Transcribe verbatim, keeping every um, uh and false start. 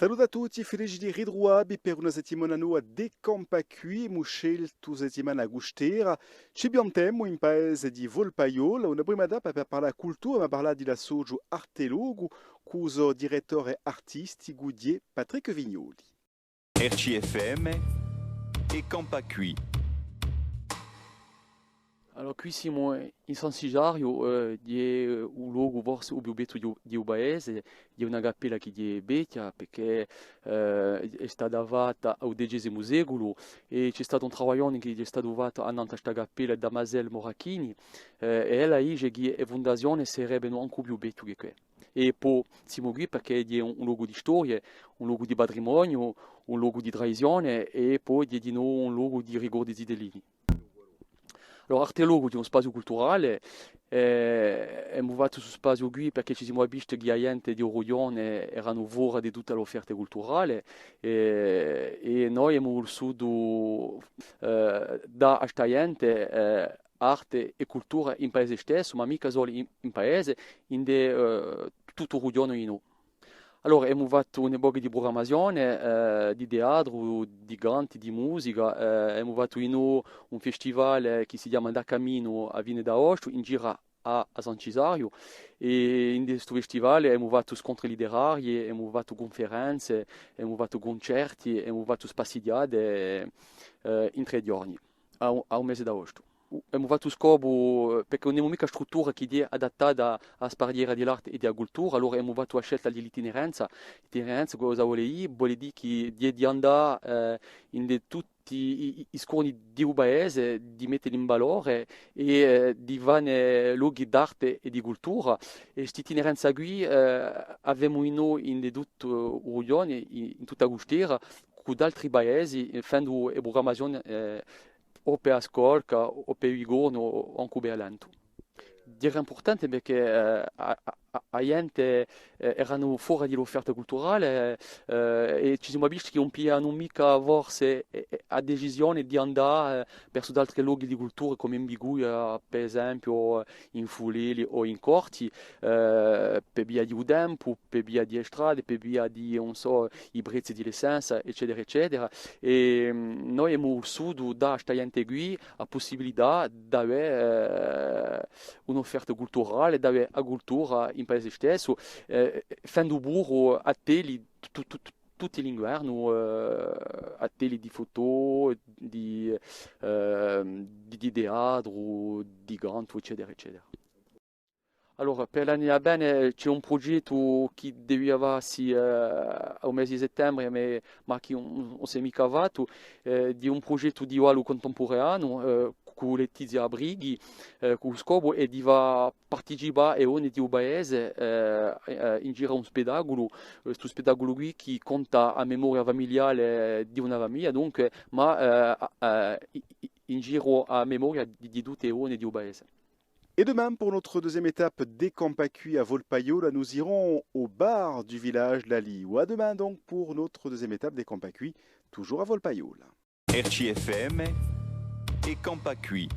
Salute à tutti, felice di ritruvà vi per una settimana nova di Campà quì. Emu sceltu sta settimana a custera. Ci piantemu in paese di Volpaiola, una prima tappa per parlà cultura, ma parlà di l'associu Arte Locu, cù u so direttore artisticu, Patrick Vignoli. R C F M è Campà quì. Allora, quì simu in San Cesariu, eh, hè, eh, u locu forse u più bellu di u, di u paese, hè una cappella chì hè vechja, perchè, eh, hè stata fatta à u dodicesimu seculu, è ci hè statu un travaglione chì hè statu fattu annantu à sta cappella da Masel Moracchini, eh, è ella dice chì e fundazione sarebbenu ancu più vechje chè què. È po simu quì perchè hè un, un locu di storia, un locu di patrimoniu, un locu di tradizione, è po hè dinò un locu di ricordi zitellini. Allora, Arte Locu hè un spaziu culturale, eh, emu fattu stu spaziu quì perchè ci simu avvisti chì a ghjente di u rughjone eranu fora di tutta l'offerta culturale, eh, è noi emu vulsutu, eh, dà à sta ghjente, eh, arte è cultura in paese stessu, ma micca solu in, in paese, ind'è, eh, tuttu u rughjone dinò. Allora, emu fattu un pocu di prugrammazione, eh, di teatru, di canti, di musica, eh, emu fattu dinò un festivale chì si chjama Da Caminu à fine d'aostu, in giru à, à San Cesariu, è in stu festivale emu fattu scontri literarii, emu fattu cunferenze, emu fattu cuncerti, emu fattu spassighjate, eh, in trè ghjorni, à u, à u mese d'aostu. Emu fattu scopu, eh, perchè ùn emu micca struttura chì hè adattata à a sparghjera di l'arte è di a cultura, allora emu fattu a scelta di l'itineranza. L'itineranza cosa vole dì? Vole dì chì hè di andà, eh, in tutti i, i, i scorni di u paese, di metteli in valore è, eh, di fà ne lochi d'arte è di cultura. È st'itineranza quì, eh, avemu in, in tuttu u rughjone, in, in tutta a custera, cù d'altri paesi, eh, fendu e prugrammazioni, eh, o per a Scorca, o per Bigornu, o ancu per Lentu. Era impurtante perchè, eh, a, a, a, a ghjente, eh, eranu fora di l'offerta culturale, eh, è ci simu avvisti chì ùn piglianu micca forse, eh, eh, a decisione di andà, eh, versu d'altri lochi di cultura, cum'è in Biguglia, per esempiu, o in Fulelli o in Corti, eh, per via di u tempu, per via di e strade, per via di, ùn sò, i prezzi di l'essenza, eccetera, eccetera. È, mm, noi emu vulsutu dà à sta ghjente quì a pussibilità d'avè, eh, un'offerta culturale, d'avè a cultura in paese stessu, eh, fendu puru attelli tu-, tu-, tu-, tutti l'inguernu, eh, attelli di fotò, di, ehm, di, di teatru, di cantu, eccetera, eccetera. Allora, per l'annu à vene ci hè un prughjettu chì devia fassi, eh, à u mese di settembre, ma, ma chì ùn, ùn s'hè micca fattu, eh, di un prughjettu di ballu cuntempuraneu, eh, cù Letizia Brighi, eh, cù u scopu hè di fà participà e donne di u paese, eh, eh, in giru à un spettaculu, eh, stu spettaculu quì chì conta a memoria famigliale di una famiglia, dunque, ma, eh, a, a, i, i, in giru à a memoria di, di tutte e donne di u paese. Et demain, pour notre deuxième étape di Campà quì à Volpaiola, nous irons au bar du village, l'Aliu. À demain donc pour notre deuxième étape di Campà quì, toujours à Volpaiola. R C F M è Campà quì.